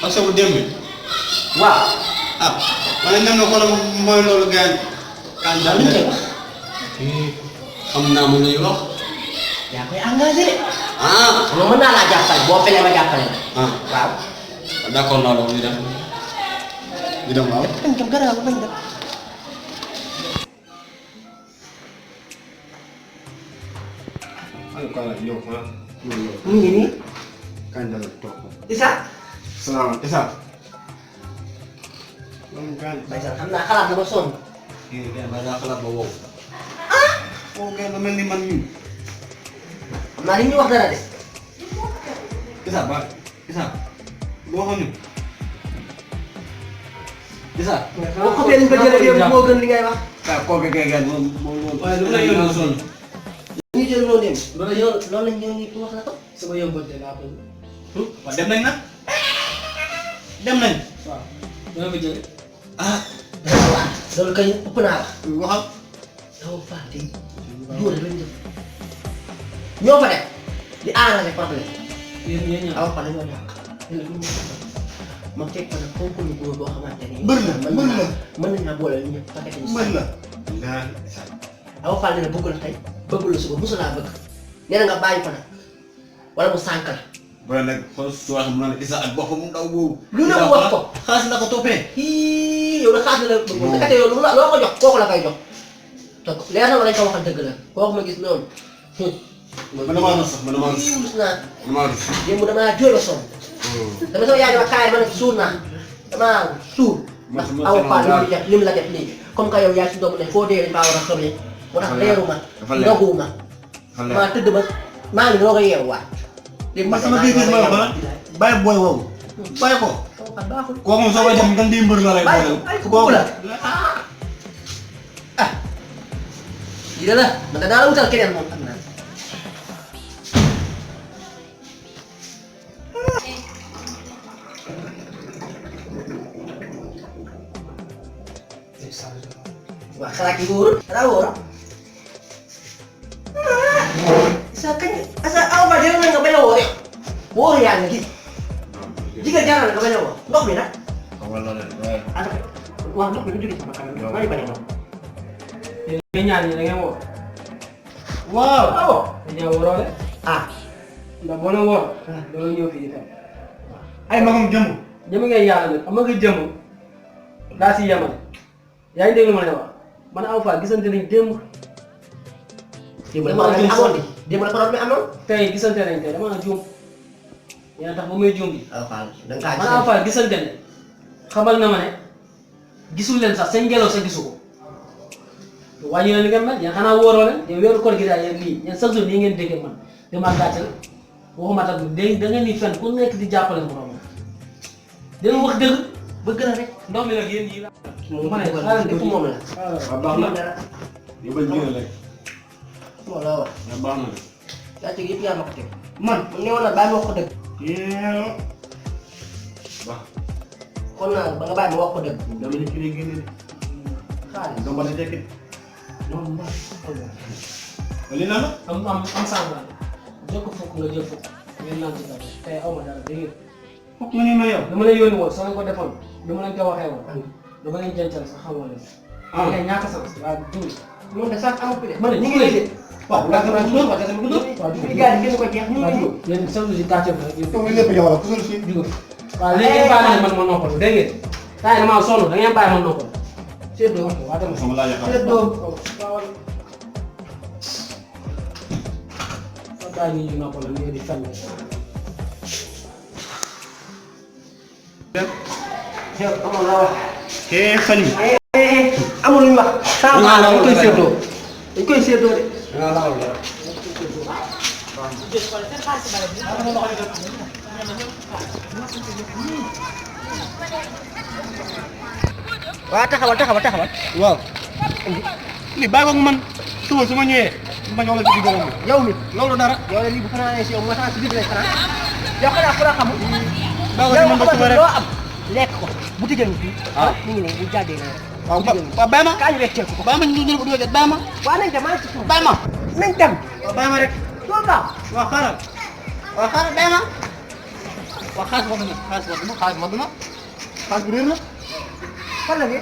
Masa bu dembe waaw wala nem na ko la moy lolu gaan kan dal xam na mo lay wax yaa koy engagé de ah mën naa laa jàppale boo felee ma jàppale waaw d'accord na loolu di dem waaw bañ dem garaaw bañ dem ay ko la yow fa mu ngi nii kan dal tok Isa salam Isa moom gaan Baysal xam naa xalaat na ba sonn gaan ba da xalaat ba wow mo gaan na melni man ñu xam naa li ñu wax dara de Isa ba Isa bo xamni Isa boo ko fee liñ ko jëlee yëpp moo gën li ngay wax ko ke gaan mo waaye lu la yónnee sonn ñu jël noo dem loolu lañ ñëw nii pour wax la ko sama yóbbante laa ko wa dem nañ nak dem nañ waaw dama fa jële loolu kay ëpp naa wax waxal dafa fàtte jóore lañ def ñoo fa def di arrangé problème yéen ñaar aw fa la ñoo ñàkk ma teg ko nag foofu ñu góor boo xamante ni mbër la mën nañ naa boole ñu ñëpp fa def ñu mbër la aw fa ne bëgg la tey bëgg la suba musu laa bëgg nee na nga bàyyi ko nag wala mu sànk la ba nag xool su wax mu naan Isa ak boppam mu ndaw boobu lu ne mu wax ko xaalis la ko toppee yow da xaas la bëgg nekkate yow loo ko jox kooku la koy jox te leer na ma lañ ko waxal dëgg la kooku ma gis noonu man damaa rus sax man damaa rus rus naa damaa rus démb damaa jooy ba sonn dama sama yaay dama kaay ma ne suur naa damaa suur ndax awa Fall li mu la def nii comme que yow yaa si doomu ne foo dee dañ faa war a xamee moo tax leeruma ndoguwuma maa tëdd ba maa ngi doog a yeewaat man sama biir ma wax la bàyyi booy woowu bàyyi ko baaxul kooku moom soo koy dem gan di mbër la lay boole kooku la lii de la man danaa la wutal keneen moom xam naa waaw xalaat yi wóorul xanaa wóorul sa kañ asa aw ba dina nga bañ a wóor yow wóor yaa ngi gis jigéen jaral nga bañ a wóor ndox mi nag wala waaw ndox mi du jóge sama kanam maa ngi bañ a wóor yéen ñaar ñi da ngeen woor waaw waaw dañoo wóoroo de ndax boo leen woor doo ñëw fii di fen ay magam jëmm jëm ngay yàlla nag am nga jëm daa si yemale yaa ngi dégg lu ma lay wax man aw fa gisante nañ démb démb la problème bi amoon démb la problème bi amoon tey gisante nañ tey dama juum yaa tax ba muy juum bi aw Fall da nga man aw fa gisante ne xamal na ma ne gisul leen sax seen ngelaw sa gisu ko wàññi na ni ngeen mel yéen xanaa wóoroo leen yow weeru koor gi daal yéen lii yéen chaque jour nii ngeen déggee man dama gàccal waxuma tax da ngeen di fen ku nekk di jàppale moroom dina wax dëgg bëgg na rek ndox mi nag yéen yi la ma ne xaaral lépp moom la waaw baax na yow bañ gën a lekk moo la wax nga baax na yaa ci yëpp yaa ma ko teg man newoon na bàyyi ma wax ko dëgg baax kon naa ba nga bàyyi ma wax ko dëgg dama ne ci lay génne xaalis dama ne tekki loolu mbaa li na la am sànq jokk fukk nga jël fukk ngeen naan ci dara tey aw ma dara dégg ngeen fokk nga ni ma yow dama leen yónni woon soo leen ko defoon dama leen ko waxee woon dama leen jëncal sax xamoo leen ngay ñàkk sens waaw tuuti moom de sax amu fi de ma ne ñu ngi lay de waaw la nga doon wax dama ko doon waaw fi gars yi gën ko jeex ñu ngi yéen chaque jour si tàcce bi rek yow lépp yow la ku sul fi jóge waaw léegi ngeen bàyyi man ma noppalu dégg ngeen saa yi damaa sonn da ngeen bàyyi ma noppalu seddoo waa tamit sama laaj xam seddoo bàyyi nit ñi noppalu ngeen di fenn yow amoon naa wax. fan yi. amul lu ñu wax. saa baax dañ koy séddoo. dañ koy séddoo de. dangaa lawal dara. waaw taxawal. waaw. lii bàyyi ko man suba su ma ñëwee ma jox la ci digg moom. yow mi loolu dara. yow de lii bu fanaan si yow mooy xanaa si biir lay fanaan. yow xanaa fu la xamul. bàyyi ko yow si man ba suba rek. loo am lekk ko bu tijjee fii. ah mi ngi ne bu jàddee ne. waaw waaw bàyyi ma. kaa ñu wecceeku ko. bàyyi ma ñu ko dugal bàyyi ma. waaw nañ dem maa ngi ci suuf. bàyyi ma. nañ dem. waaw bàyyi ma rek. loolu baax. waaw xaaral. waaw xaaral bàyyi ma. waaw xaalis wax na xaalis bu réer la. fan la nii.